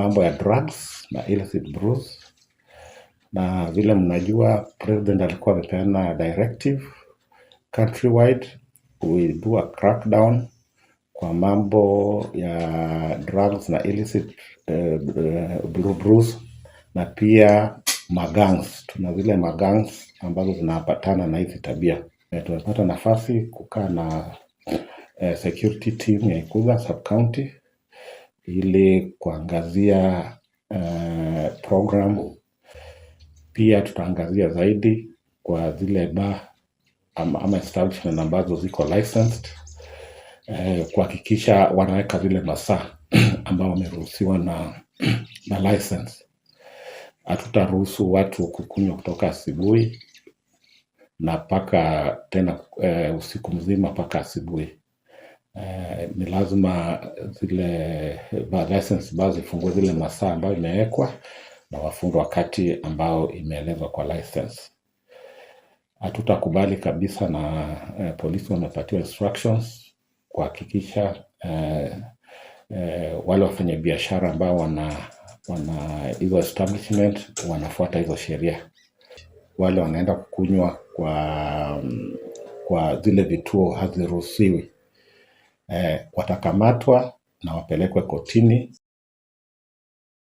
Mambo ya drugs na illicit brews, na vile mnajua president alikuwa amepeana directive countrywide we do a crackdown kwa mambo ya drugs na illicit brews na pia magangs. Tuna zile magangs ambazo zinapatana na hizi tabia. Tumepata nafasi kukaa na security team ya Ikutha sub county ili kuangazia program. Pia tutaangazia zaidi kwa zile bar ama establishment ambazo ziko licensed kuhakikisha wanaweka zile masaa ambao wameruhusiwa na license. Hatutaruhusu watu kukunywa kutoka asubuhi na mpaka tena usiku mzima mpaka asubuhi. Ni lazima zile bar license bar zifungue zile masaa ambayo imewekwa na wafunge wakati ambao imeelezwa kwa license. Hatutakubali kabisa na polisi wamepatiwa instructions kuhakikisha wale wafanyabiashara ambao wana hizo establishment wanafuata hizo sheria. Wale wanaenda kukunywa kwa zile vituo haziruhusiwi, watakamatwa na wapelekwe kotini.